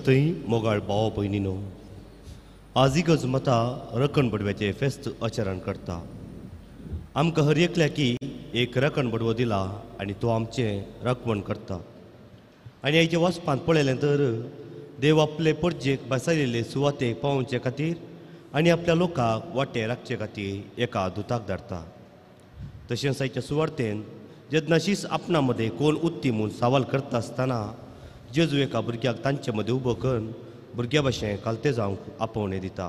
क्रिस्तांतय मोगाळ भाव भयणीनो, आज इगर्ज माता रखण बडव्याचें फेस्त आचरण करता. आमकां हर एकल्याकी एक रखण बडवो दिला आनी तो आमचें राखवण करता. आनी आयच्या वाचपांत पळयलें तर देव आपले परजेक बसायलेले सुवातेक पावोवचे खातीर आनी आपल्या लोकांक वाटे राखचे खातीर एका दुताक धाडटा. तशेंच आयच्या सुवार्तेन जेन्ना शीस आपणा मदें कोण उत्ती म्हूण सवाल करता आसतना जेजू एका भुरग्याक तांचे मदें उबो करून भुरग्या भाशेन कालते जावंक आपोवणें दिता.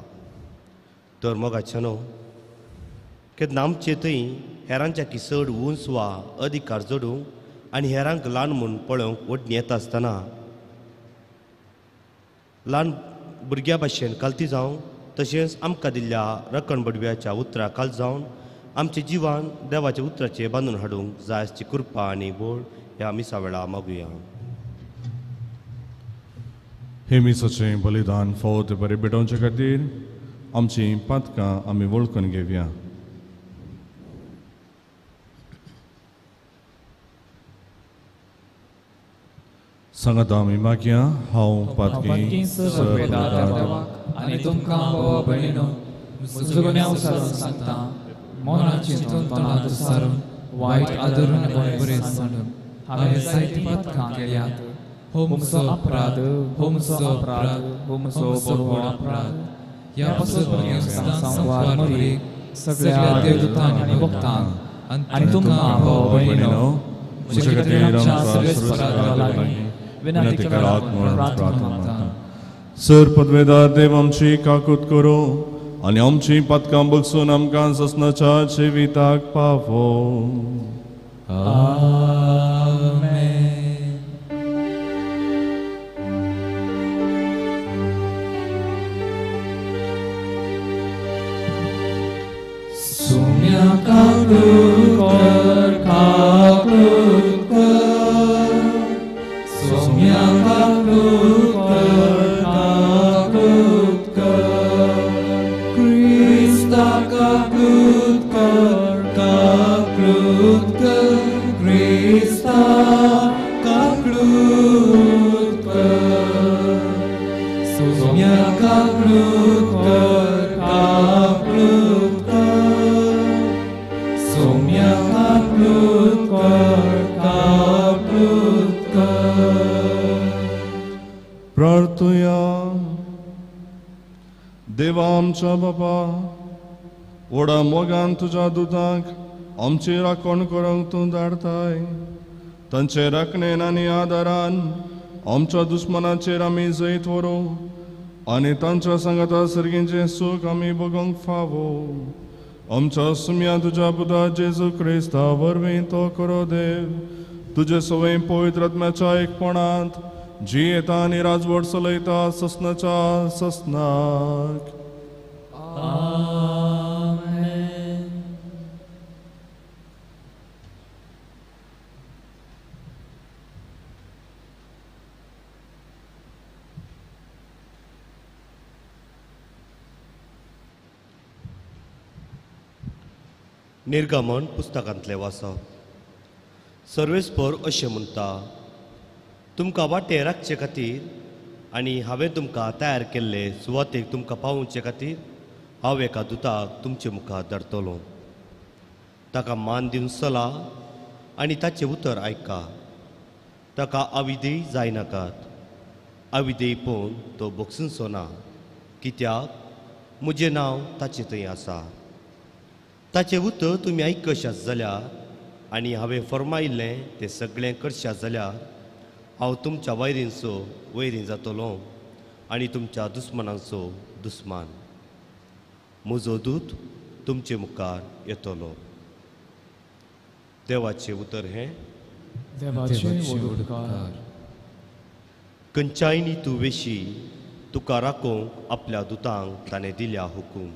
तर मोगाचे न्हू, केन्ना आमचे थंय हेरांच्या की चड उंच वा अधिकार जोडूंक आनी हेरांक ल्हान म्हूण पळोवंक ओडणी येता आसतना ल्हान भुरग्या भाशेन कालती जावंक, तशेंच आमकां दिल्ल्या रखण बडव्याच्या उतरां काल जावन आमच्या जिवान देवाच्या उतराचें बांदून हाडूंक जाय आसची कृपा आनी बोळ ह्या मिसा वेळा मागुया. हे मिसाचें बलिदान फावो ते बरें भेटोवचे खातीर आमचीं पातकां आमी वळखून घेवया. सांगात आमी मागया, हांव पातकी आनी तुमकां भाव भयणीनो म्हजो गुन्यांव सारून सांगता, मनान चिंतून तोंडांत सारून वायट आदरून बरें सांडून हांवें जायतीं पातकां केल्यात. हो म्हजो अपराध, हो म्हजो अपराध, हो म्हजो व्हड अपराध. ह्या पासत संवसार मरीक सगळ्या देवदूतांक आनी भक्तांक आनी तुमकां भाव भयणीनो म्हजे खातीर आमच्या सर्वेस्परा लागीं विनंती करात म्हूण प्रार्थना मागता. सर पदवेदार देव आमची काकूत करूं आनी आमची पातकां बगसून आमकां ससनाच्या जिविताक पावो. आमेन. सुम्या काकूत कर, काकूत कर, सुम्या काकूत कर, काकूत कर, क्रिस्ता काकूत कर, काकूत कर, क्रिस्ता काकूत कर, सुम्या काकूत कर, काकूत कर, सुम्या काकूत कर, काकूत कर. प्रार्थुया. देवा आमच्या बापा, व्हडा मोगान तुज्या दुतांक आमची राखण करूंक तूं धाडताय. तांचे राखणेन आनी आदारान आमच्या दुस्मनाचेर आमी जैत व्हरूं आनी तांच्या सांगाता सर्गींचें सूख आमी भोगोवंक फावो. आमच्या सुम्या तुज्या पुता जेजू क्रिस्ता वरवीं तो करो देव, तुजे सवय पवित्र आत्म्याच्या एकपणांत जियेता आनी राजवट चलयता ससनाच्या ससनाक. आमेन. निर्गमन पुस्तकांतलें वाचप. सर्वेस्पर अशें म्हणटा, तुमकां वाटे राखचे खातीर आनी हांवें तुमकां तयार केल्ले सुवातेक तुमकां पावोवचे खातीर हांव एका दुताक तुमचे मुखार धाडटलो. ताका मान दिवन चला आनी ताचें उतर आयका. ताका अविधेय जायनाकात, अविधेय पळोवन तो भोगसुनचो ना, कित्याक म्हजें नांव ताचें थंय आसा. ताचें उतर तुमी आयकशात जाल्यार आनी हांवें फर्मायिल्लें तें सगळें करशात जाल्यार हांव तुमच्या वैरींचो वैरी जातलो आनी तुमच्या दुस्मानांचो दुस्मान. म्हजो दूत तुमचे मुखार येतलो. देवाचें उतर हें. देवाचे उपकार. खंयच्यायनी तूं वेशी तुका राखोवंक आपल्या दुतांक ताणें दिल्या हुकूम.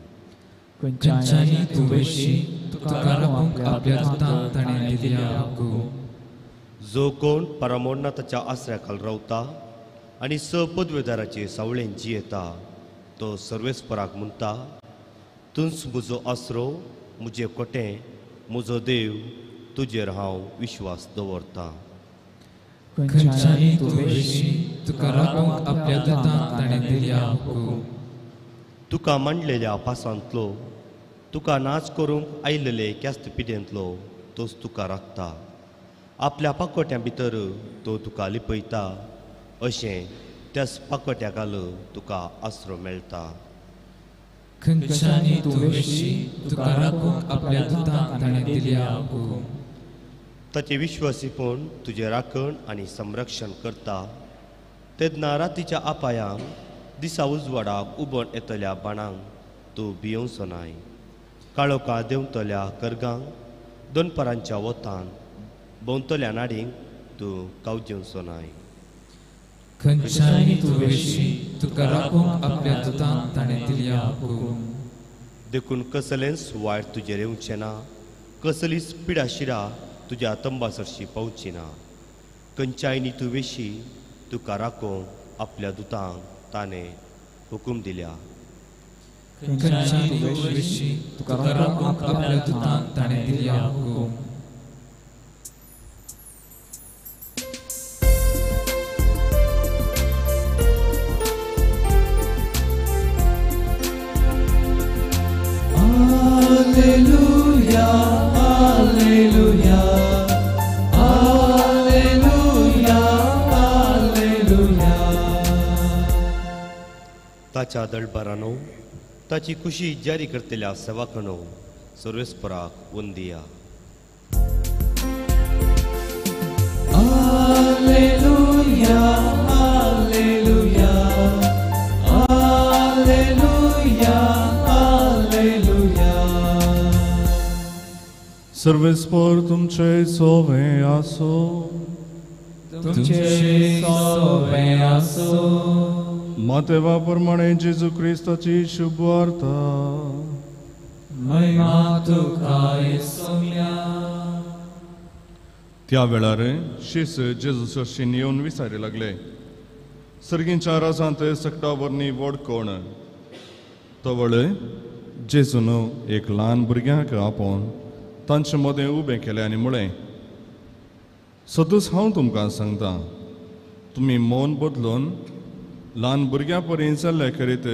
खंयच्यानी तूं वेशी तुका राखोवंक आपल्या दुतांक ताणें दिल्या हुकूम. जो कोण परमोन्नताच्या आसऱ्या खाल रावता आनी स पदवेदाराचे सावळेन जियेता तो सर्वेस्पराक म्हणटा, तूंच म्हजो आसरो, म्हजें कोटें, म्हजो देव, तुजेर हांव विश्वास दवरता. खंयच्यानी तूं वेशी तुका राखूंक आपल्या दुतांक ताणें दिल्या हुकूम. तुका मांडलेल्या पासांतलो तुका नाच करूंक आयिल्ले क्यास्त पिडेंतलो तोच तुका राखता. आपल्या पाकोट्यां भितर तो तुका लिपयता, अशें त्याच पाकोट्याकाल तुका आसरो मेळटा. खंयच्यानी तूं वेशी तुका राखूंक आपल्या दुतांक ताणें दिल्या हुकूम. ताचें विश्वासीपण तुजें राखण आनी संरक्षण करता. तेन्ना रातीच्या आपायांक दिसा उजवाडाक उबण येतल्या बाणांक तूं भियोवचो नाय. काळोखा देंवतल्या करगांक दोनपरांच्या वोतान भोंवतल्या नाडींक तूं कावजेवचो नाय. खंयच्यानी तूं वेशी तुका राखूंक आपल्या दुतांक ताणें दिल्या हुकूम. देखून कसलेंच वायट तुजेर येवचें ना, कसलीच पिडाशिरा तुज्या तंबासरशी पावची ना. खंयच्यायनी तूं वेशी तुका राखूंक आपल्या दुतांक ताणें हुकूम दिल्या. खंयच्यानी तूं वेशी तुका राखूंक आपल्या दुतांक ताणें दिल्या हुकूम. Alleluia, Alleluia, Alleluia, Alleluia. ताच्या दळबारानो ताची खुशी जारी करतल्या सेवाकणो सर्वेस्पराक वंदिया. Alleluia, Alleluia, Alleluia, Alleluia. सर्वेस्पर तुमचे सोवे आसो. तुमचे सोवे आसो. मातेवा प्रमाणे जेजू क्रिस्ताची शुभवार्ता. महिमा तुका येसुम्या. त्या वेळार शीस जेजू सरशीन येवन विचारी लागले, सर्गींच्या राजांत सकटा वरनी व्हड कोण? तवळ जेजून एक ल्हान भुरग्यांक आपोवन तांचे मदें उबें केलें आनी म्हळें, सदूच हांव तुमकां सांगता, तुमी मौन बदलून ल्हान भुरग्यां परी जाल्ले करीत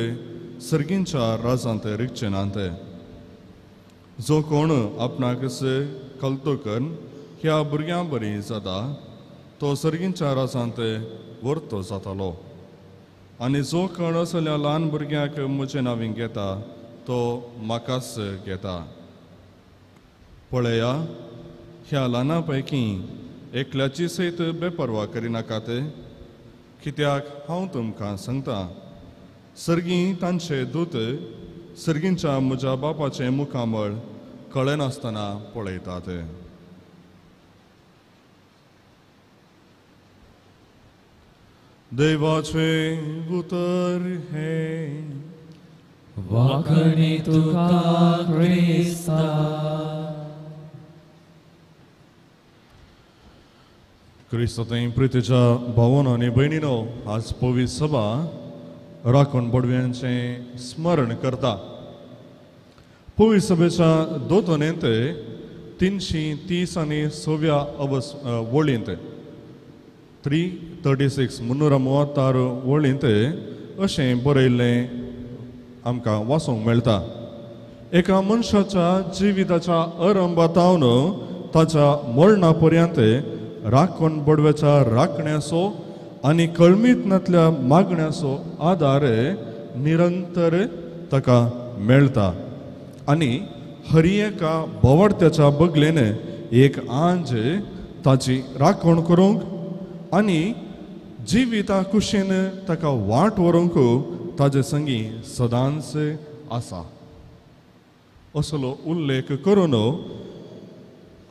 सर्गींच्या राजांत रिगचे नात. जो कोण आपणाक कलतो करून ह्या भुरग्यां बरी जाता तो सर्गींच्या राजांत व्हरतो जातालो. आनी जो कोण असल्या ल्हान भुरग्यांक म्हजें नांव घेता तो म्हाकाच घेता. पळया, ह्या ल्हाना पैकी एकल्याची सयत बेपर्वा करिनाकात, कित्याक हांव तुमकां सांगता, सर्गीं तांचे दूत सर्गींच्या म्हज्या बापाचें मुखामळ कळनासतना पळयतात. देवाचें उतर हें. वाखणी तुका क्रिस्ता. क्रिस्तांत प्रितीच्या भावानो आनी भयणीनो, आज पवित्र सभा राखण बडव्यांचें स्मरण करता. पवित्र सभेच्या दोतोनेंत 330 आनी 6व्या वळींत 336 336 वळींत अशें बरयल्लें आमकां वाचूंक मेळटा. एका मनशाच्या जिविताच्या आरंभातावन ताच्या मरणा पर्यंत राखण बडव्याच्या राखण्याचो आनी कळमीतनातल्या मागण्याचो आदार निरंतर ताका मेळटा. आनी हर एका बोवाळत्याच्या बगलेन एक आंज ताची राखण करूंक आनी जिविता कुशीन ताका वाट व्हरूंक ताजे संगी सदांच आसा. असलो उल्लेख करून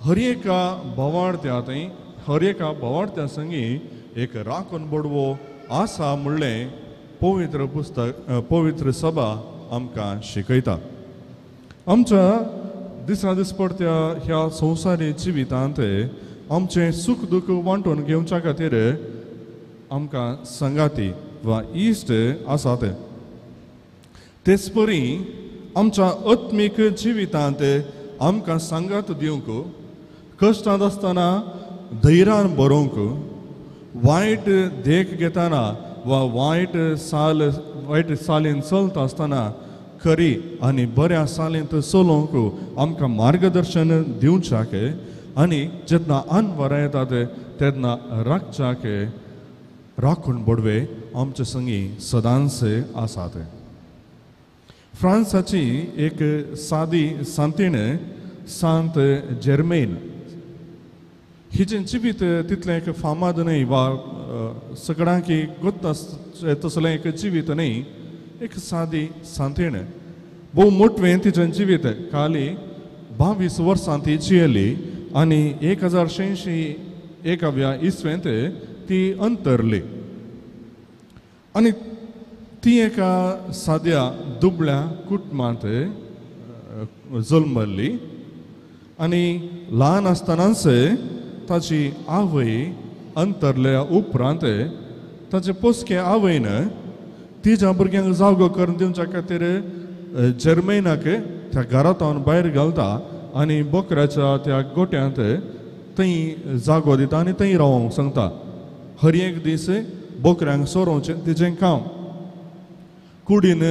हर एका बोवाळत्या थंय हर एका बोवाळत्या संगी एक राखण बडवो आसा म्हणलें पवित्र पुस्तक पवित्र सभा आमकां शिकयता. आमच्या दिसा दिसपडत्या ह्या संवसारी जिवितांत आमचें सूख दुख्ख वांटून घेवच्या खातीर आमकां संगाती वा इश्ट आसात. तेच परी आमच्या आत्मीक जिवितांत आमकां सांगात दिवंक, कश्टांत आसतना धैर्यान बरोवंक, वायट देख घेतना वा वायट सालीन चलता आसतना खरी आनी बऱ्या सालींत चलोवंक आमकां मार्गदर्शन दिवच्याक आनी जेन्ना अनवरां येतात तेन्ना राखच्याक राखून बडवे आमचे संगी सदांच आसात. फ्रांसाची एक सादी सांतीण सांत जर्मेन हिचें जिवीत तितलें एक फामाद न्हय वा सगळ्यांक गोत्त तसलें एक जिवीत न्हय, एक सादी सांतीण भोव मोटवें तिचें जिवीत. खाली 22 वर्सां ती जियेली आनी 1086 इसवेंत ती अंतरली आनी ती एका साद्या दुबळ्या कुटुंबांत जल्मल्ली आनी ल्हान आसतनाच ताची आवय अंतरल्या उपरांत ताचे पोसके आवयन तिच्या भुरग्यांक जागो करून दिवच्या खातीर जर्मेनाक त्या घरांत भायर घालता आनी बोकऱ्याच्या त्या गोट्यांत थंय जागो दिता आनी थंय रावोंक सांगता. हर एक दीस बोकऱ्यांक सोरोवचें तिचें काम. कुडीन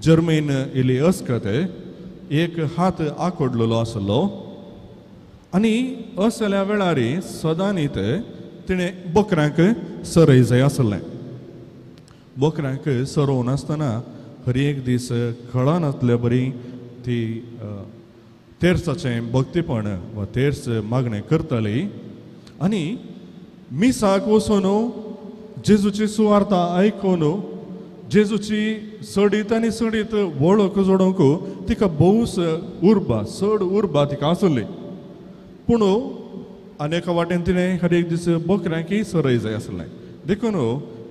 जर्मेन इल्ली अस्कत एक हात आकोडलेलो आसलो आनी असल्या वेळार सदांनीत तिणें बोकऱ्यांक सरय जाय आसलें. बोकऱ्यांक सरोवन आसतना हर एक दीस कळनासले बरी ती तेर्साचें भक्तीपण वा तेर्स मागणें करताली आनी मिसाक वचून जेजूची सुवार्ता आयकून जेजूची सडीत आनी सडीत वळख जोडूंक तिका भोवच उर्बा, चड उर्बा तिका आसली. पूण आनी एका वाटेन तिणें हर एक दीस बोकऱ्यांकय सरय जाय आसलें, देखून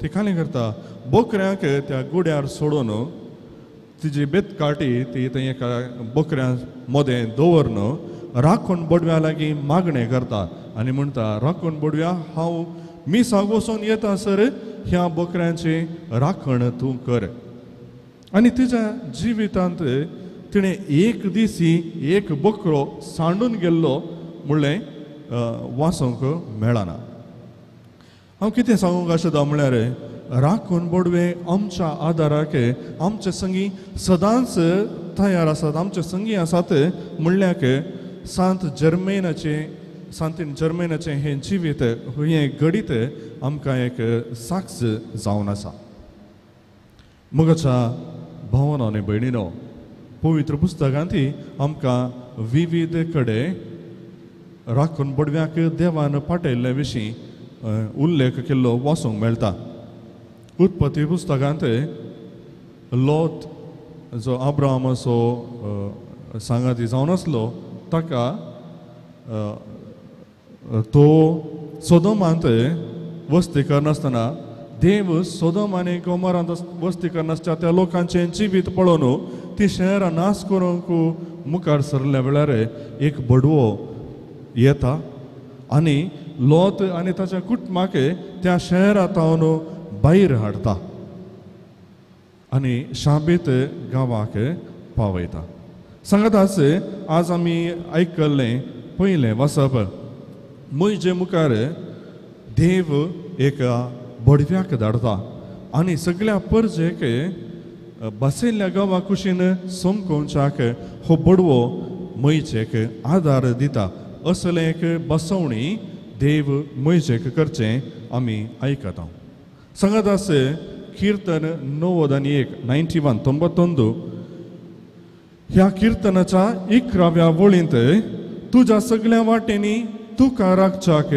ती कालें करता बोकऱ्यांक त्या गुड्यार सोडून तिजी बेतकाटी ती थंय एका बोकऱ्यां मदें दवरन राखून बोडव्या लागीं मागणें करता आनी म्हणटा, राखून बोडव्या हांव मिसाक वचून येता सर ह्या बोकऱ्यांची राखण तूं कर. आनी तिच्या जिवितांत तिणें एक दीस एक बोकरो सांडून गेल्लो म्हणलें वाचूंक मेळना. हांव कितें सांगूंक आसता म्हळ्यार राखून बोडवे आमच्या आदाराक आमचे संगी सदांच तयार आसात, आमचे संगी आसात म्हणल्याक सांत जर्मेनाचें सांतीन जर्मेनाचें हें जिवीत हें घडीत आमकां एक साक्ष जावन आसा. मगच्या भावना आनी भयणीनो, पवित्र पुस्तकांत आमकां विविध कडेन राखून बोडव्याक देवान पाठयल्ले विशीं उल्लेख केल्लो वाचूंक मेळटा. उत्पत्ती पुस्तकांत लोत जो अब्राहमाचो सांगाती जावन आसलो ताका तो सोदोमांत वस्ती करनासतना देव सोदोम आनी गोमोरांत वस्ती करनासच्या त्या लोकांचें जिवीत पळोवन ती शहरां नाश करूंक मुखार सरल्या वेळार एक बडवो येता आनी लोत आनी ताच्या कुटुंबाक त्या शहरांत भायर हाडटा आनी शाबीत गांवाक पावयता. सांगत आस आज आमी आयकल्लें पयलें वाचप म्हजे मुखार देव एका बडव्याक धाडटा आनी सगळ्या परजेक बसयल्ल्या गांवा कुशीन समकोवच्याक हो बडवो म्हजेक आदार दिता. असलें एक बसवणी देव म्हजेक करचें आमी आयकता. सांगत आस कीर्तन 91 91 91 ह्या किर्तनाच्या 11व्या वळींत तुज्या सगळ्या वाटेंनी तुका राखच्याक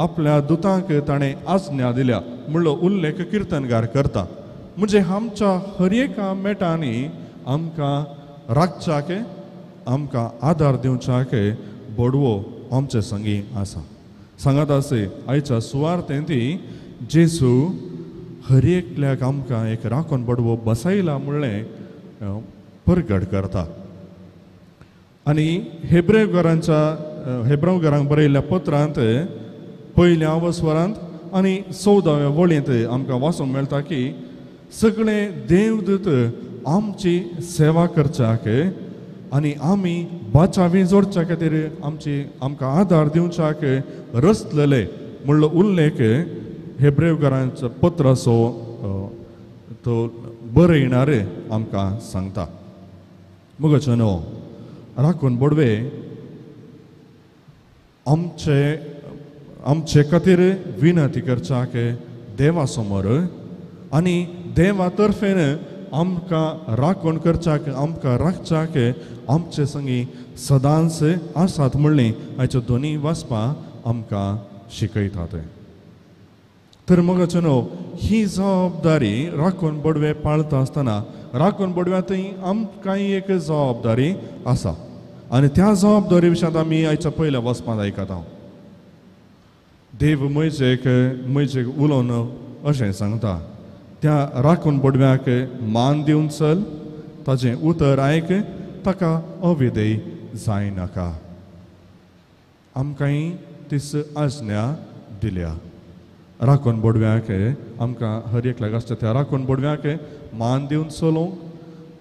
आपल्या दुतांक ताणें आज्ञा दिल्या म्हणलो उल्लेख किर्तनगार करता. म्हणजे आमच्या हर एका मेटांनी आमकां राखच्याक आमकां आदार दिवच्याक बडवो आमचे संगी आसा. सांगात आसे आयच्या सुवार्थेंत जेजू हर एकल्याक आमकां एक राखून बडवो बसयला म्हणलें परगट करता. आनी हेब्रेवकारांक बरयल्ल्या पत्रांत पयल्या अवस्वरांत आनी 14व्या वळींत आमकां वाचूंक मेळटा की सगळे देवदूत आमची सेवा करच्याक आनी आमी बाचावी जोडच्या खातीर आमची आमकां आदार दिवच्याक रचलेले म्हणलो उल्लेख हेब्रेवकारांचो पत्राचो तो बरयणार आमकां सांगता. मगो न्हू राखून बोडवे आमचे आमचे खातीर विनंती करच्याक देवा समोर आनी देवा तर्फेन आमकां राखण करच्याक आमकां राखच्याक आमचे संगी सदांच आसात म्हणली हाच्यो दोनी वाचपां आमकां शिकयतात. तर मगाचो न्हू ही जबाबदारी राखून बोडवे पाळता आसतना राखून बोडव्यांतूय आमकां एक जबाबदारी आसा आनी त्या जबाबदारी विशयांत आमी आयच्या पयल्या वाचपांत आयकता. देव म्हजेक म्हजेक उलोवन अशें सांगता, त्या राखून बोडव्याक मान दिवन चल, ताजें उतर आयक, ताका अविधेय जायनाका. आमकांय तीच आज्ञा दिल्या. राखून बोडव्याक आमकां हर एकल्याक आसता त्या राखून बोडव्याक मान दिवन चलोवंक,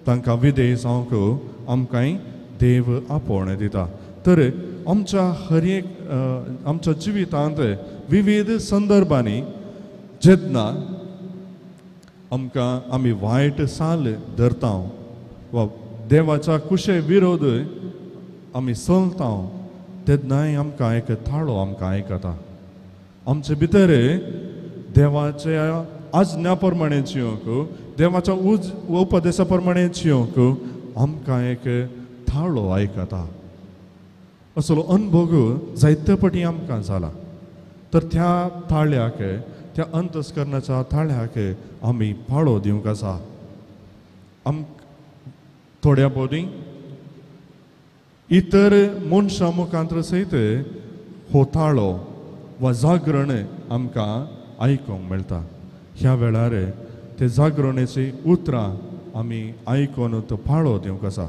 तांकां विधेय जावंक आमकांय देव आपोवणें दिता. तर आमच्या हर एक आमच्या जिवितांत विविध संदर्भांनी जेन्ना आमकां आमी वायट साल धरता वा देवाच्या कुशे विरोध आमी चलता तेन्नाय आमकां एक थाळो आमकां आयकता. आमचे भितर देवाच्या आज्ञा प्रमाणे जिवंक, देवाच्या उपदेशा प्रमाणे जिवंक आमकां एक थाळो आयकता. असलो अनुभव जायते पटी आमकां जाला. तर त्या थाळ्याक, त्या अंतस्करणाच्या थाळ्याक आमी पाळो दिवंक आसा. आम थोड्या बोरी इतर मनशां मुखांत सयत हो थाळो वा जागरण आमकां आयकूंक मेळटा. ह्या वेळार ते जागरणेची उतरां आमी आयकून तो पाळो दिवंक आसा.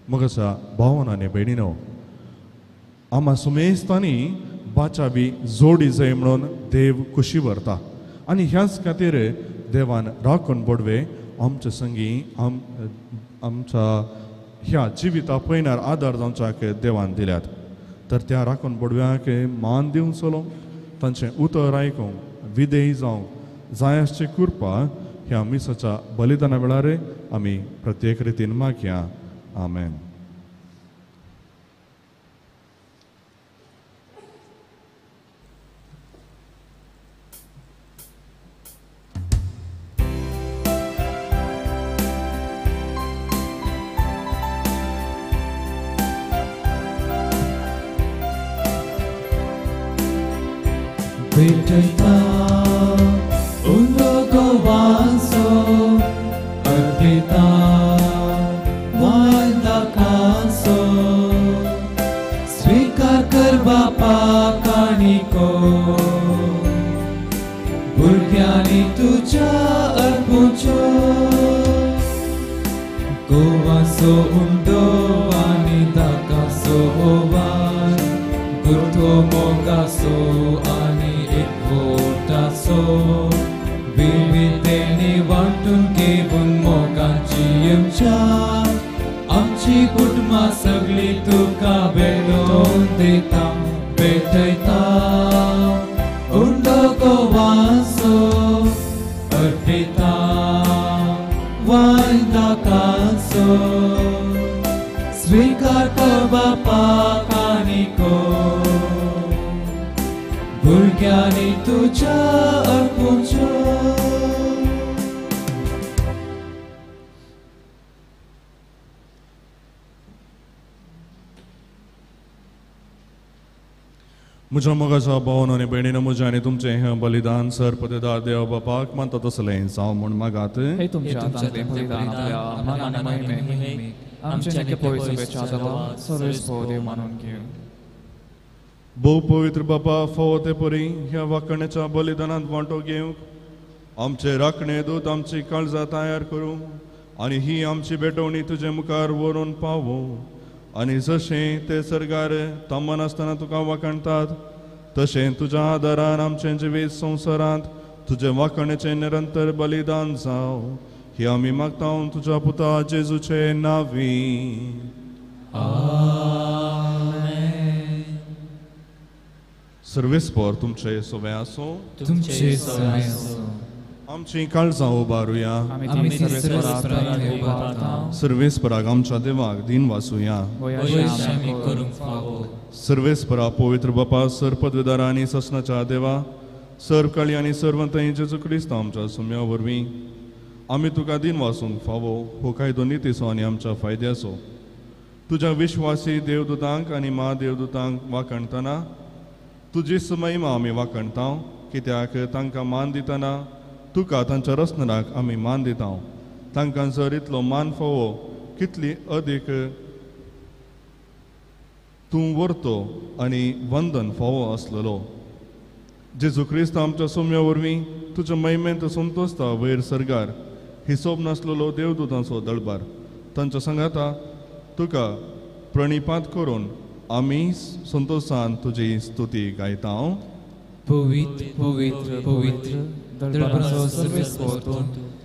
मग आसा भावन आनी भयणीनो, आमा सुमेस्तांनी बाचावी जोडी जाय म्हणून देव खुशी व्हरता आनी ह्याच खातीर देवान राखून बोडवे आमच्या संगी आमच्या ह्या जिविता पयनार आदार जावच्याक देवान दिल्यात. तर त्या राखून बोडव्याक मान दिवन चलोवंक, तांचें उतर आयकूंक, विधेय जावंक जाय आसची कृपा ह्या मिसाच्या बलिदाना वेळार आमी प्रत्येक रितीन मागया. आमेन. भेटता उंदो गोवांचो अर्पिता वांदाकांचो स्वीकार कर बापा काणिको भुरग्यांनी तुज्या अर्पुच्यो गोवाचो उंडो आनी दाकाचो ओवार गुर्थो मोगाचो आनी एकवटाचो विविधतेनी वांटून घेवन मोगाची आमच्या आमची कुटुंबां सगळीं तुका भेटोवन दिता भेटयता उंडो गोवाचो अर्पिता वांदाकाचो स्वीकार कर बापा काणिको भुरग्यांनी तुज्या अर्पुच्यो. म्हज्या मोगाच्या भावन आनी भयणीन, म्हजें आनी तुमचें हें बलिदान सर पदेदार देव बापाक मानता तसलें जावं म्हूण मागात. हे तुमच्या हातांतलें बलिदान आपल्या मान आनी महिमेक आमचे नित्य पवित्र देवा सर्वेस्पर देव मानून घेवं. भोव पवित्र बापा, फावो ते परी ह्या वाकण्याच्या बलिदानांत वांटो घेवंक आमचे राखणे दूत आमची काळजां तयार करूं आनी ही आमची भेटवणी तुजे मुखार व्हरून पावूं आनी जशें ते सर्गार थांबनासतना तुका वाखाणतात तशें तुज्या आदारान आमचें जिवीत संवसारांत तुजें वाखाणेचें निरंतर बलिदान जावं ही आमी मागता तुज्या पुता जेजूचे नांवी. सर्वेस्पर तुमचे सोवे आसूं. तुमचे सोवे आसूं. आमची काळजां उबारुया. आमी सर्वेस्पराक उबारता. सर्वेस्पराक आमच्या देवाक दिन वाचुया. आमी करूंक फावो. सर्वेस्परा पवित्र बापा, सर पदवीदारा आनी ससनाच्या देवा, सर काळी आनी सर्वंतय जेजू क्रिस्तांव आमच्या सुम्या वरवीं आमी तुका दिन वाचूंक फावो हो कायदो नितीचो आनी आमच्या फायद्याचो. तुज्या विश्वासी देवदूतांक आनी महादेवदूतांक वाखणतना तुजी महिमा आमी वाखणता, कित्याक तांकां मान दितना तुका तांच्या रचणाराक आमी मान दिता. तांकां जर इतलो मान फावो कितली अदीक तूं व्हरतो आनी वंदन फावो आसलेलो. जेजू क्रिस्त आमच्या सोम्या वरवीं तुज्या महिमेंत संतोसता वयर सर्गार हिसोब नासलेलो देवदूतांचो दळबार तांच्या सांगाता तुका प्रणिपात करून आमी संतोसान तुजी स्तुती गायता. पवित्र पवित्र पवित्र दळबाराचो सर्वेस्पर तूं,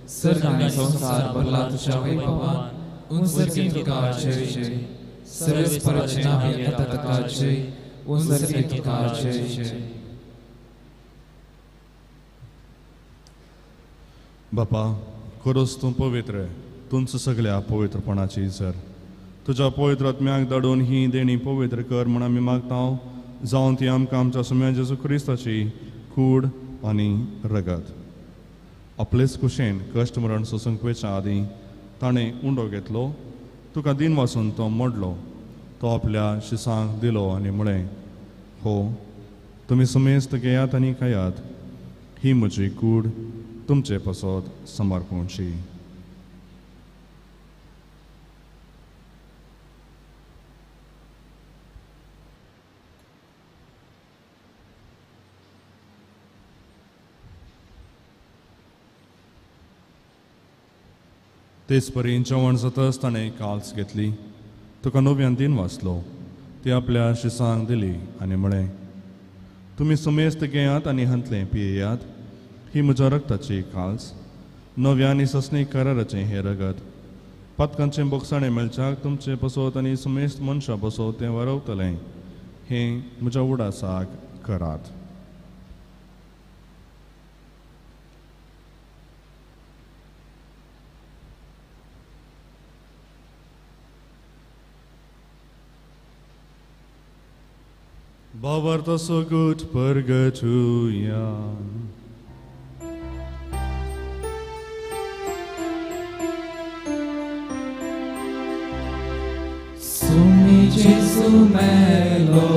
सर्ग आनी संवसार भरला तुज्या वैभवान. उंचसर्गी तुका जय जय. सर्वेस्पराचे नांव येता तुका जय. उंचसर्गी तुका जय जय. बापा, खरोच तूं पवित्र, तुमचं सगळ्या पवित्रपणाची सर. तुज्या पवित्र आत्म्याक धाडून ही देणी पवित्र कर म्हूण आमी मागता, जावन ती आमकां आमच्या सुम्या जेजू क्रिस्ताची कूड आनी रगत. आपलेच कुशेन कश्ट मरण सोसूंक वयच्या आदीं ताणें उंडो घेतलो, तुका दिन वाचून तो मोडलो, तो आपल्या शिसांक दिलो आनी म्हळें, हो तुमी सुमेस्त घेयात आनी खायात, ही म्हजी कूड तुमचे पासत समर्पणची. तेच परी जेवण जातच ताणें काल्स घेतली, तुका नव्यान दिन वाचलो, ती आपल्या शिसांक दिली आनी म्हळें, तुमी सुमेस्त घेयात आनी हांतलें पियेयात, ही म्हज्या रक्ताची काल्स, नव्या आनी ससनी कराराचें हें रगत. पातकांचें बोगसाणें मेळच्याक तुमचें पसत आनी सुमेस्त मनशां पसत तें वारवतलें. हें म्हज्या उडासाक करात. भावार्थ सगट परगटुया. Sumi Jesu melo,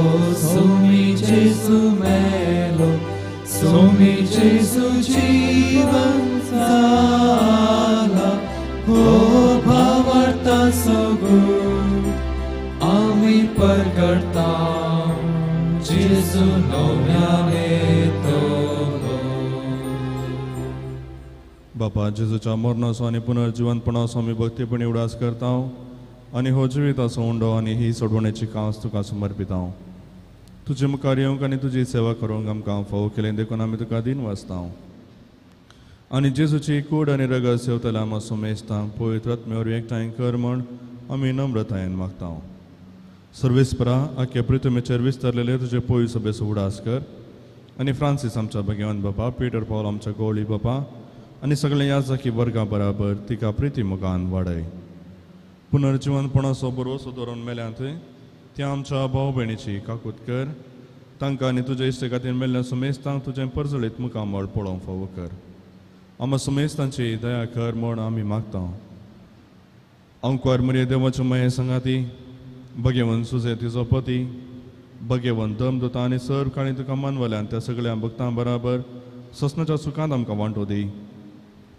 Sumi Jesu melo, Sumi Jesu जीवन जाला, हो भावार्थ सगट आमी परगटता जेजू नव्याने तोलो. बापा, जेजूच्या मरणाचो आनी पुनर्जिवनपणाचो आमी भक्तीपणी उडास करता आनी हो जिविताचो उंडो आनी ही सोडवणेची कांस तुका समर्पिता. तुजे मुखार येवंक आनी तुजी सेवा करूंक आमकां फावो केलें देखून आमी तुका दिन वाचता. आनी जेजूची कूड आनी रगत सेवतल्या आमकां सुमेस्तां पवित्र आत्म्या वरवीं एकठांय कर म्हूण आमी नम्रतायेन मागता. सर्वेस्परा, आख्या पृथ्वीचेर विस्तारलेले तुजे पवित्र सभेचो उडास कर आनी फ्रांसीस आमच्या भगवान बापा, पीटर पावल आमच्या गोवळी बापा आनी सगळे याजकी वर्गा बराबर तिका प्रिती मुखान वाडय. पुनर्जिवनपणाचो भरवसो दवरून मेल्यांत त्या आमच्या भाव भयणीची काकूत कर, तांकां आनी तुज्या इश्टे खातीर मेल्ल्या सुमेस्तांक तुजें परजळीत मुखामळ पळोवंक फावो कर. आमकां सुमेस्तांची दया कर म्हूण आमी मागता. अंकुर मरिये देवाचे माये सांगाती, भगेवन सुजे तिजो पती, भगेवन दम दुता आनी सर काळी तुका मानवल्यान त्या सगळ्या भक्तां बराबर ससनाच्या सुखांत आमकां वांटो दी.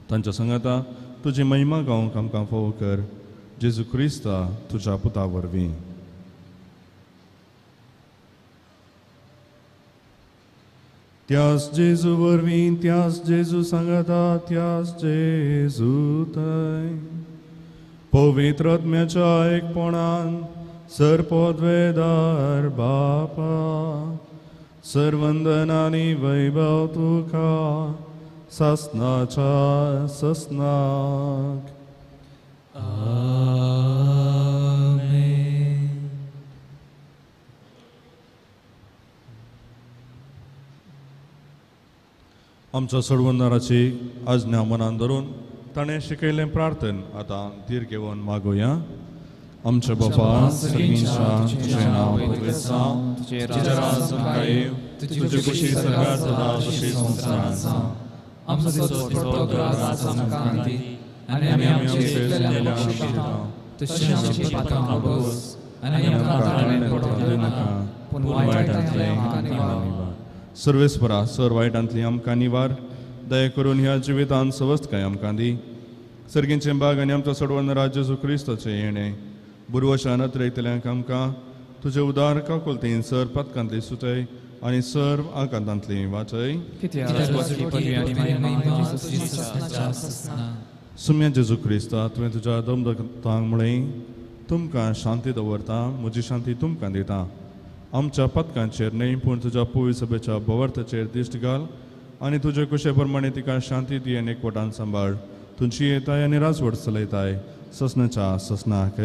तांच्या सांगाता तुजी महिमा गावंक आमकां फावो कर, जेजू क्रिस्ता तुज्या पुता वरवीं. त्यास जेजू वरवीं, त्यास जेजू सांगाता, त्यास जेजू थंय पवित्र आत्म्याच्या एकपणान सर्पोद्वेदार बापा, सर्वंदनानी वैभव तुका ससनाच्या ससनाक. आमेन. आमच्या सोडवणदाराची आज्ञा मनान धरून ताणें शिकयलें प्रार्थन आतां धीर घेवन मागोया. आमच्या बापा सर्गींच्या, तुजें नांव पवित्र जावं, तुजें राज आमकां येवं, तुजी खुशी स्वर्गांत जाता तशी संवसारांत जावं. आमचो दिसपट्टो ग्रास आमकां दी आनी आमी आमचे चुकलेल्यांक बक्षिता तशें आमची पातकां भोगस आनी आमकां ताळ्यान पडोवंक दिनाका, पूण वायटांतलें आमकां निवार. सर्वेस्परा सर वायटांतली आमकां निवार, दया करून ह्या जिवितांत सवस्तकाय आमकां दी. सर्गींचें बाग आनी आमचो सोडवणदार जेजू क्रिस्ताचें येणें बुरवशान अत्रयतल्यांक आमकां तुजे उदार काकुळतेन सर पातकांतली सुटय आनी सर्व आकांतांतली वाचय. सुम्या जेजू क्रिस्ता, तुवें तुज्या दमदकांक म्हळें, तुमकां शांती दवरता, म्हजी शांती तुमकां दिता. आमच्या पथकांचेर न्हय पूण तुज्या पवित्र सभेच्या भवार्थाचेर दिश्ट घाल आनी तुजे कुशे प्रमाणे तिका शांती दी आनी एकवटान सांबाळ. तुमची येताय आनी राजवट चलयताय ससनाच्या ससनाक.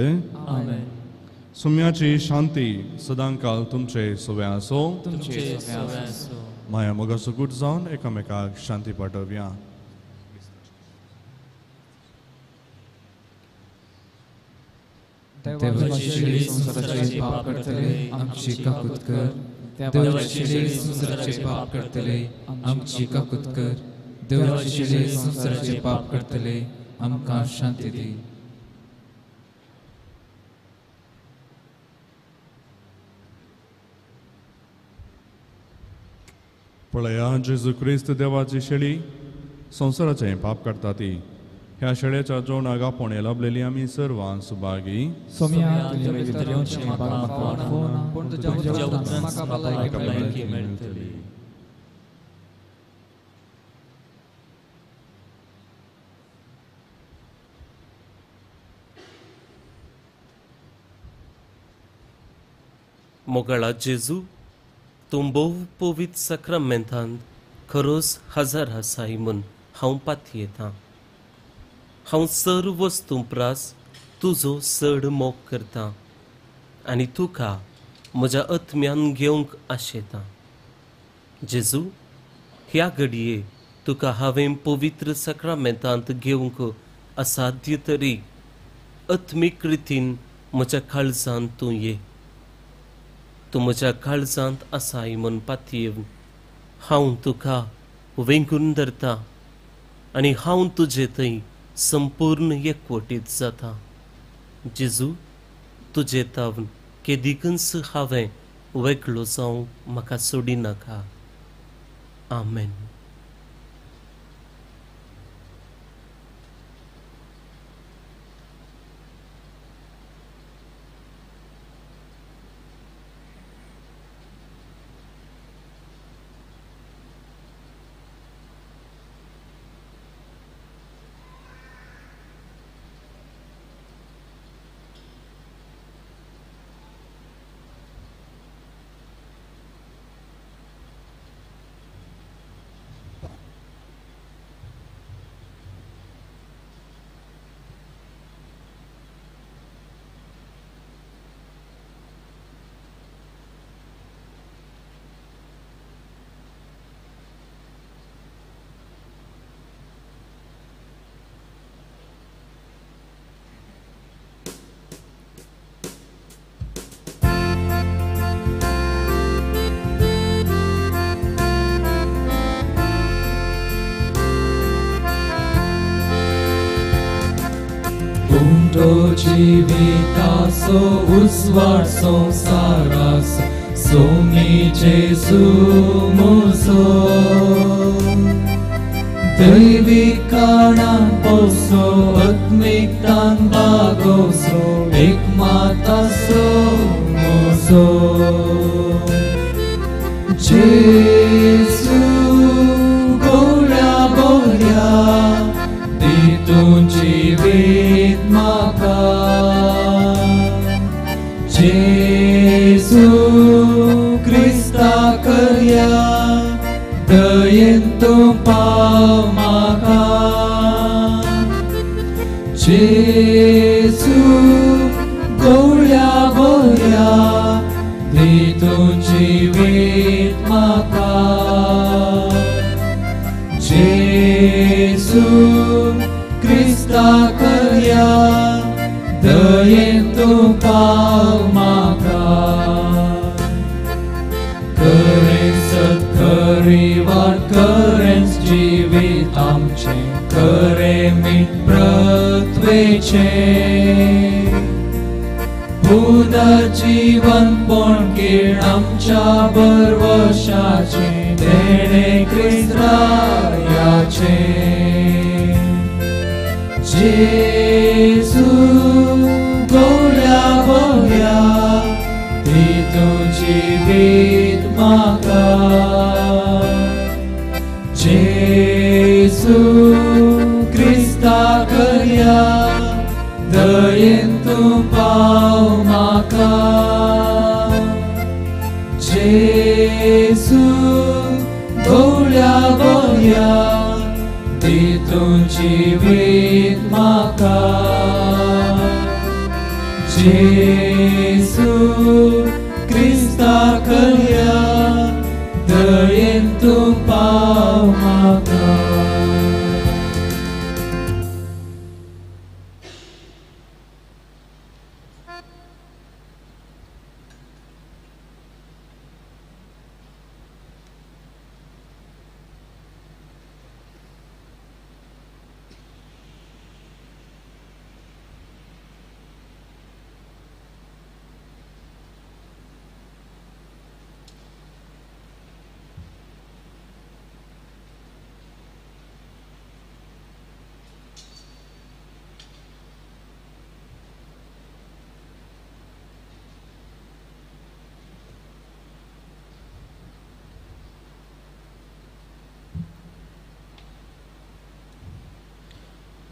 सुम्याची शांती सदांकाल तुमचे सवे आसो. माया मोगा सुकूट जावन एकामेकाक शांती पाठोवया. देवाची शेळी संवसाराचे पाप करतले आमची काकूत कर. देवाची शेळी संवसाराचे पाप करतले आमची काकूत कर. देवाची शेळी संवसाराचे पाप करतले आमकां शांती दी. पळया जेजू क्रिस्त देवाची शेळी संवसाराचें पाप काडटा ती. ह्या शेळ्याच्या जेवणाक आपोवणें लाभलेली आमी सर्वां सुभागी. मोगाळा जेजू, तूं भोव पवित्र साक्रामेंतांत खरोच हजार आसाय म्हूण हांव पातयेतां. हांव सर्व वस्तूं प्रास तुजो चड मोग करतां आनी तुका म्हज्या आत्म्यान घेवंक आशेतां. जेजू, ह्या घडये तुका हांवें पवित्र साक्रामेंतांत घेवंक असाध्य तरी आत्मीक रितीन म्हज्या काळजांत तूं ये. तूं म्हज्या काळजांत आसाय म्हूण पातयेवन हांव तुका वेंगून धरता आनी हांव तुजे थंय संपूर्ण एकवटीत जाता. जेजू, तुजे तावन केदीकच हांवें वेगळो जावंक म्हाका सोडिनाका. आमेन. जिविताचो उजवाड संवसाराचो सोमी जेजू म्हजो. दैवी कारणान पोसो आत्मिकतान बागोवचो एक माताचो म्हजो. जेजू गोळ्या बोऱ्या दी तूं जिवीत म्हाका. जेजू क्रिस्ता करया दयेन तूं पाव म्हाका. जेजू गोळ्या बोऱ्या दी तूं जिवीत म्हाका. जेजू क्रिस्ता करया दयेन तूं पाव म्हाका. खरें सत खरी वाट खरेंच जिवीत आमचें खरें मीठ पृथ्वेचें. पुनर्जीवनपण किरण आमच्या भरवशाचें देणें क्रिस्ताचें. जेजू गोड्या बऱ्या दी तूं जिवीत म्हाका. जेजू क्रिस्ता करया दयेन तूं पाव म्हाका. जेजू गोड्या बऱ्या दी तूं जिवीत म्हाका. जेजू क्रिस्ता करया दयेन तूं पाव म्हाका.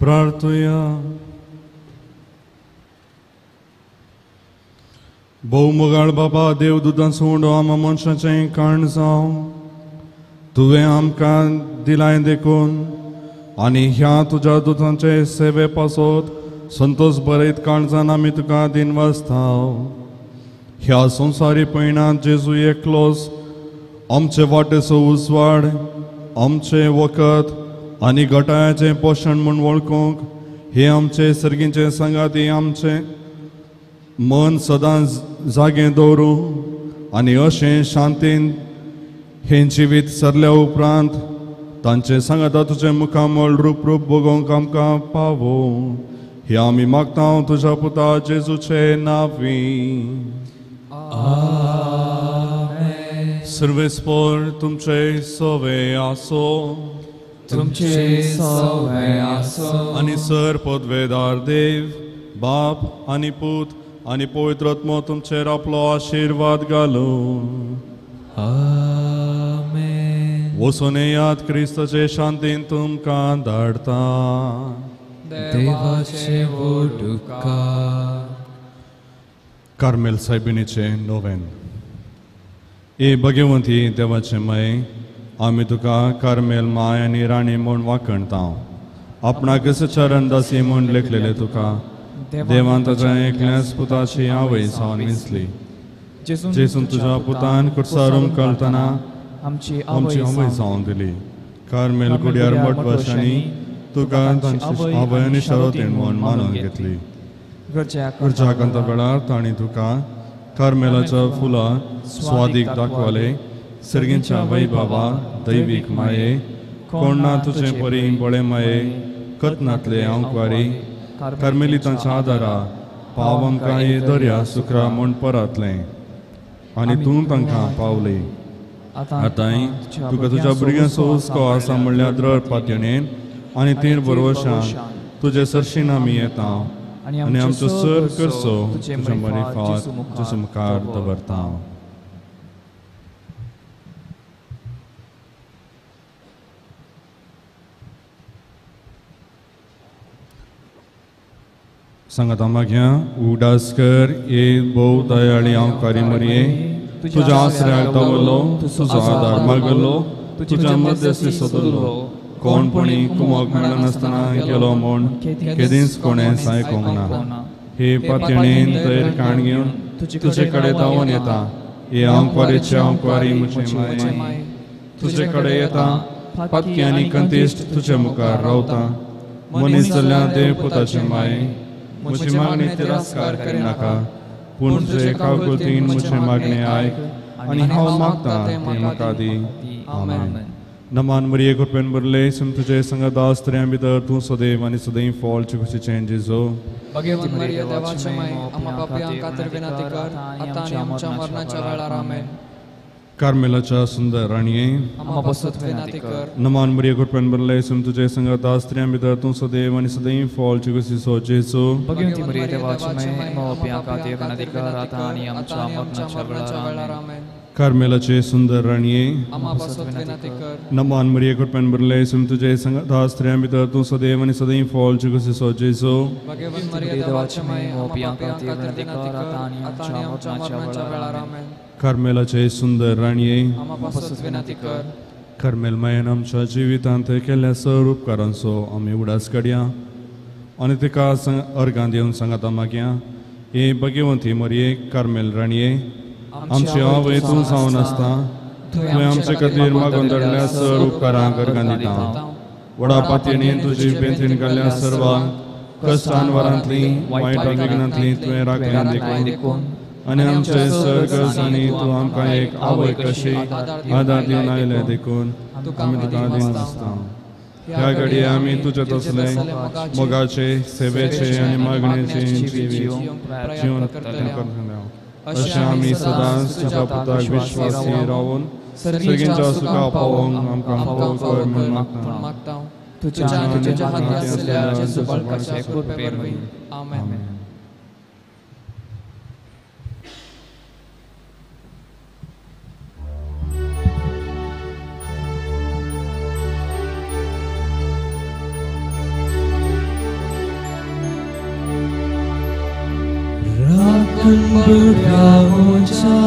प्रार्थुया. भोव मोगाळ बाबा देवदूतां सोडो आमा मनशाचें काण जावं तुवें आमकां दिलाय देखून आनी ह्या तुज्या दुतांचे सेवे पासत संतोष बरयत काळजान आमी तुका दिनवासताव. ह्या संवसारी पयणांत जेजू एकलोच आमचे वाटेचो उजवाड, आमचें वखद आनी घटायाचें पोशण म्हूण वळखूंक हे आमचे सर्गींचे सांगाती आमचें मन सदांच जागें दवरूं आनी अशें शांतीन हें जिवीत सरल्या उपरांत तांचें सांगाता तुजें मुखामळ रूप रूप बगोवंक आमकां पावो. हे आमी मागता तुज्या पुता जेजूचे नांवी. सर्वेस्पर तुमचे सवे आसो. तुमचे सवे आसो. आनी सर पदवेदार देव बाप आनी पूत आनी पवित्र आत्मो तुमचेर आपलो आशिर्वाद घालूं. आमेन. वचून येयात क्रिस्ताचे शांतीन तुमकां धाडटा. देवाचे व्हड उपकार. कार्मेल सायबिणीचें नोवेन. ए भगवंती देवाचे माये, आमी तुका कार्मेल माय आनी राणी म्हूण वाखणता. आपणाक चरण दासी म्हूण लेखलेले तुका देवान ताच्या एकल्याच पुताची आवय जावन विंचली. जेजून तुज्या पुतान कुर्सारूम कळटना आमची आमची आवय जावन दिली. कार्मेल कुड्यार मठवाशांनी तुका तांची आवय आनी शरतीण म्हूण मानून घेतली. गरजा कांता वेळार तांणी तुका कार्मेलाच्या फुलां स्वादीक दाखवले. सर्गींच्या वैभवा दैवीक माये, कोण ना तुजे परी बळे माये, कतनातले आंकवारी कार्मेलितांच्या आदारा पाव आमकां हे दर्या सुक्रा म्हूण परतलें आनी तूं तांकां पावली. आतांय तुका तुज्या भुरग्यांचो हुस्को आसा म्हणल्यार द्रळ पातयणेन आनी तेर भरवशान तुजे सरशीन आमी येता आनी आमचो सर करचो तुज्या मरिफात तुजे मुखार दवरता. सांगात मागया उडास कर ए भोव दयाळी हांव मरये, तुज्या आसऱ्याक दवरलो, तुजो आदार मागलो, तुज्या मध्यस्थी सोदलो, कोणपणी कुमक मेळनासतना गेलो म्हूण केदींच कोणेंच आयकूंक ना. हे पातयणेन तयर काण घेवन तुजे कडेन धांवून येता. हे आंकवारीचे आंकवारी म्हजे माये, तुजे कडेन येता, पातकी आनी कंतिश्ट तुजे मुखार रावता. मनीस जाल्ल्या देव पुताचे माये, म्हजी मागणी तिरस्कार करिनाका, पूण तुजे काकुळतीन म्हजें मागणें आयक आनी हांव मागता तें म्हाका दी. आमेन. नमान मरिये, कृपेन भरले, सम तुजे संगता, स्त्रियां भितर तूं सदैव आनी सदैव फॉल खुशीचें जेजू. भगवती मरिये, देवाचे माये, आम्हा पापयां खातीर विनंती कर, आतां आनी आमच्या मरणाच्या वेळार. आमेन. कार्मेलाच्या सुंदर राणये, आम्हा पासत विनंती कर. नमान मरिये, कृपेन भरले, सम तुजे संगता, स्त्रियां भितर तूं सदैव आनी सदैव फॉल खुशीचो जेजू. भगवती मरिये, देवाचे माये, आम्हा पापयां खातीर विनंती कर, आतां आनी आमच्या मरणाच्या वेळार. आमेन. कार्मेलाचे सुंदर राणये, आम्हा पासत विनंती कर. नमान मरिये, कृपेन भरले, सम तुजे संगता, स्त्रियां भितर तूं सदैव आनी सदैव फॉल खुशीचो जेजू. भगवती मरिये, देवाचे माये, आम्हा पापयां खातीर विनंती कर, आतां आनी आमच्या मरणाच्या वेळार. आमेन. कार्मेलाचे सुंदर राणये, आम्हा पासत विनंती कर. कार्मेल मायेन आमच्या जिवितांत केल्ल्या सर उपकारांचो आमी उडास काडया आनी तिका अर्गां दिवन सांगाता मागया. हे भगवंती मरिये, कार्मेल राणये, आमची आवय तूं जावन आसता, तुवें आमचे खातीर मागून धाडल्या सर उपकारांक अर्गां दिता. व्हडा पातयेन तुजी बेंतीन घाल्ल्या सर्वांक कश्टान वरांतली वायट विघ्नांतली तुवें राखलें देखून आनी आमचे सर गरजांनी तूं आमकां एक आवय कशी आदार दिवन आयले देखून आमी तुका दिवन आसता. ह्या घडये आमी तुजे तसले मोगाचे, सेवेचे आनी मागणेचे जिवन करतले, अशें आमी सदांच तुज्या पुताक विश्वासी रावून सर्गींच्या सुखा पावोवंक आमकां फावो कर म्हूण मागता. तुज्या आनी तुज्या हातीं आसलेल्या जेजू बाळकाच्या कृपे वरवीं. आमेन. बुड्या म्हज्या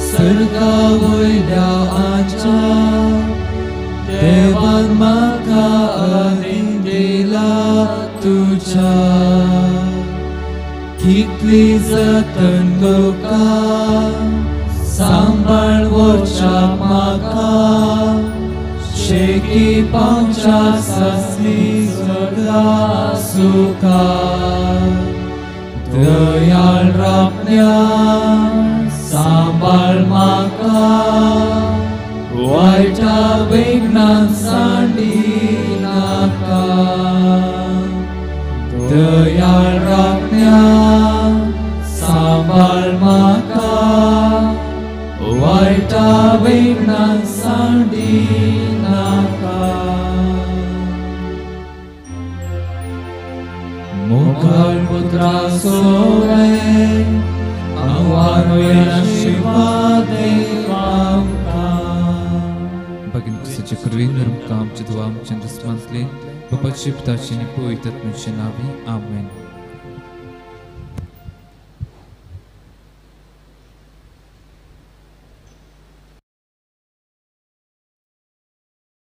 सर्गा वयल्या आमच्या देवान म्हाका अधीन दिला तुज्या. कितली जतन तुका सांबाळ वरच्याक म्हाका, शेकी पावच्या सासणी सगळा सुखा. दयाळ राखण्या सांबाळ म्हाका, वायटा विघ्नान सांडी नाका. दयाळ राखण्या सांबाळ म्हाका, वायटा विघ्नान सांडी नाका. मुखार पुत्रा सोवे आव्हान शिवा देवांका. भगिनी कुसाचे कृपेन आमकां आमचे दुआ आमच्या दुस्मांतले बापाचे पुताचे आनी पवित्र आत्म्याचे नांवी. आमेन.